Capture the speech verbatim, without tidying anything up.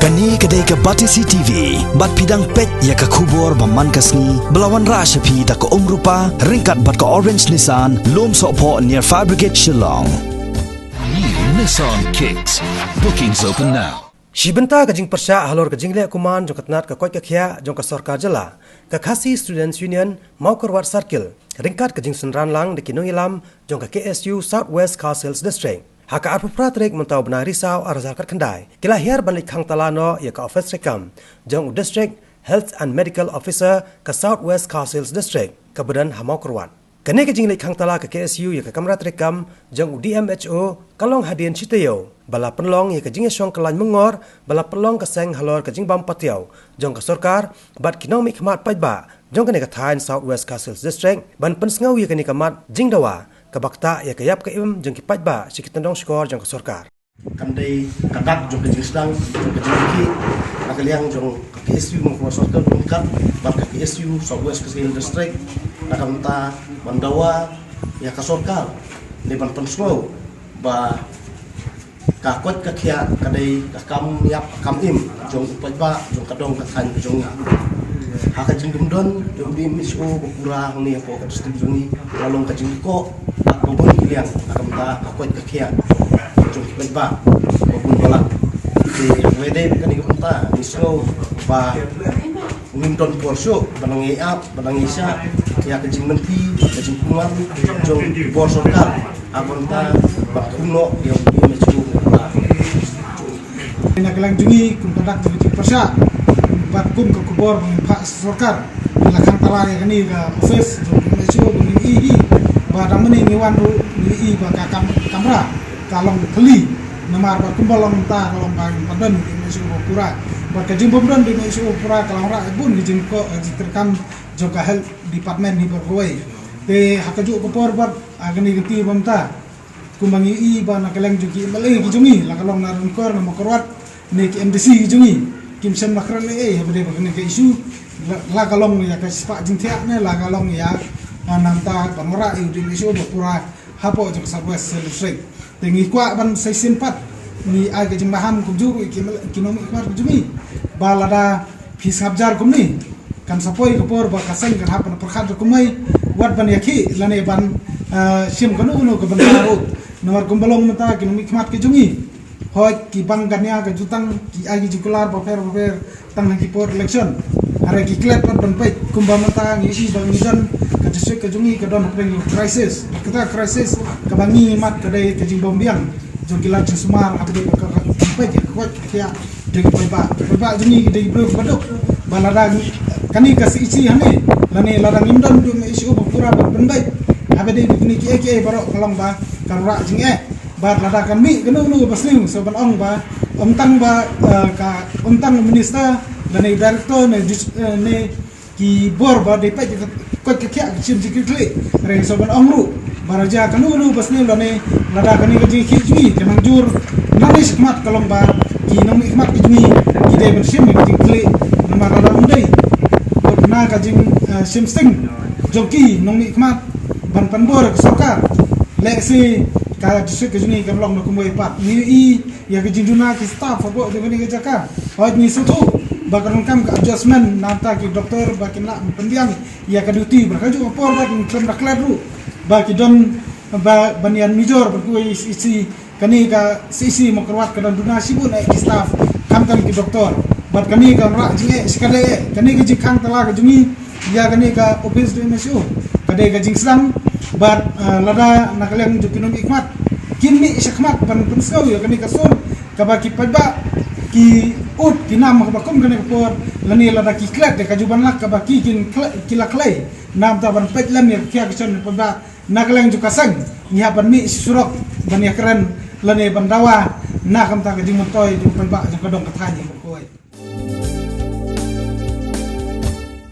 Kane ka dei ka Batesi T V, bad phi dang peit ïa ka khubor ba man ka sngi, ba la wanrah sha phi da ka Umrupa, ryngkat bad ka Orange Nissan, Lumsohphoh near Fire Brigade Shillong. New Nissan Kicks. Bookings open now. Shi bynta ka jingpyrshah halor ka jingleh kuman jong ka tnat ka koit ka khiah jong ka sorkar jylla, ka Khasi Students Union Mawkyrwat Circle, ryngkat ka jingsynran lang da ki nongïalam jong ka K S U South West Khasi Hills District, ha ka arphew phra tarik mynta u bnai Risaw arhajar khatkhyndai, ki la hiar ban leit khang tala noh ïa ka office treikam jong u District Health and Medical Officer ka South West Khasi Hills District, kaba don ha Mawkyrwat. Kane ka jingleit khang tala ka K S U ïa ka kamra treikam jong u D M H O ka long hadien shi taïew, ba la pynlong ïa ka jingïashong kyllain myngngor, ba la pynlong ka seng halor ka jingbym patiaw jong ka sorkar bad ki nongmihkhmat paidbah jong kane ka thaiñ South West Khasi Hills District, ban pynsngew ïa kane ka mat jingdawa kaba ktah ïa ka ïap ka im jong ki paidbah sha ki tyndong shkor jong ka sorkar. Kan dei ka dak jong ka jingsdang jong ka jingkit na ka liang jong ka K S U Mawkyrwat Circle ryngkat bad ka K S U South West Khasi Hills District, na ka bynta ban dawa ïa ka sorkar ne ban pynsngew ba ka koit ka khiah ka dei ka kam ïap ka kam im jong u paidbah jong ka dong ka thaiñ ka jong ngi. Ha ka jingdum don jong u D M H O ba pura hangne hapoh ka district jong ngi, la long ka jingkoh bad ba bun ki liang na ka bynta ka koit ka khiah jong ki paidbah ba bun balang. Te ha kaba dei kane ka bynta ngi sngew ba ngim don por shuh ba nang ïa ap ba nang ïa shah ïa ka jingmynti ka jingkuman jong ki bor sorkar. Ha ka bynta ban khum noh ïa u D M H O. Na ka liang jong ngi kum ka dak jong ka jingpyrshah bad kum ka khubor ba ngi phah sha sorkar, la khang tala ïa kane ka office jong u D M H O ba ngi ïohi ba dang mynne ngi wan ruh ngi ïohi ba ka kam, kamra ka long khali. Namar ba kumba long mynta ka long ba ngi pat don u D M H O ba pura, bad ka jingbym don u D M H O ba pura ka long rah bun ka jingkoh ka jingtreikam jong ka health department hi baroh kawei. Te ha kajuh ka por bad ha kane ka kti ba mynta kumba ngi ïohi ba na ka liang jong ki M L A ki jong ngi, la ka long na Ranikor, na Mawkyrwat, ne ki M D C ki jong ngi, kim shym la kren ei ei haba dei ba kane ka issue. La, la ka long ïa ka spah jingthiah ne la ka long ïa, ah, na ka bynta ban wanrah ïa u D M H O ba pura hapoh jong ka South West Khasi Hills District. Te ngi kwah ban sa shisien pat ngi ai ka jingmaham kumjuh ruh ïa ki M L A, ki nongmihkhmat ki jong ngi, ba lada phi sngap jar kumne, kan sa poi ka por ba ka seng kan hap ban pyrkhat da kumwei, wat ban ïakhih lane ban, eh, shim kano kano ka bynta ruh. Namar kumba long mynta ki nongmihkhmat ki jong ngi, hooid ki bang kane ka jutang, ki ai ki jingkular bapher bapher tang ha ki por election. Hynrei ki klet pat ban peit, kumba mynta ngi ïohi ba ngi don, ka district ka jong ngi ka don hapdeng ka crisis. Kata ka crisis kaba ngi ïohi mat ka dei ka jingbymbiang jong ki lad jingsumar haba dei ka, ka, ka peit ka koit ka khiah jong ki paidbah. Ki paidbah jong ngi ki dei ki briew kiba duk. Ba lada ngi, kane ka C H C hangne, lane lada ngim don u D M H O ba pura ban pynbeit, haba dei ba kine kiei kiei baroh ka long ba ka wanrah jingeh. Bad lada kan mih kano kano ba sniew, sa ban ong ba ym tang ba, eh, ka, ym tang minister lane director ne dis-, eh, ne ki bor ba dei peit ka koit ka khiah ka shim jingkitkhlieh. Hynrei sa ban ong ruh ba lada kano kano ba sniew lane lada kane ka jingkitkhlieh jong ngi ka nang jur, nangne shakhmat ka long ba ki nongmihkhmat ki jong ngi ki dei ban shim ka jingkitkhlieh. Namar lada ym dei na ka jing, eh, shim sting jong ki nongmihkhmat ban pynbor ka sorkar, lehse ka district ka jong ngi kan long na kumwei pat. Ngi ïohi ïa ka jingduna ki staff hapoh jong kane ka jaka. Hooid ngi sngewthuh ba ka donkam ka adjustment na ka bynta ki doktor ba kin lah pynbiang ïa ka duty, ba kajuh ka por ba kin khlem da klet ruh ba ki don ba ban ïanujor ba kiwei C H C, kane ka C H C Mawkyrwat ka don duna shibun eh ki staff, khamtam ki doktor. Bad kane ka wanrah jingeh shikatdei eh, kane ka jingkhang tala ka jong ngi ïa kane ka office D M H O ka dei ka jingsdang. Bad, eh, lada na ka liang jong ki nongmihkhmat kin mih shakhmat ban pynsngew ïa kane ka sur kaba ki paidbah ki ud ki nam kaba kum kane ka por, lane lada ki klet da ka juban lak kaba ki kin kle-, ki la khlei na ka bynta ban peit lem ïa ka khiah ka shon ki paidbah. Na ka liang jong ka seng ngi hap ban mih sha surok ban ïakren lane ban dawa na ka bynta ka jingmyntoi jong ki paidbah jong ka dong ka thaiñ ïa ka kawei.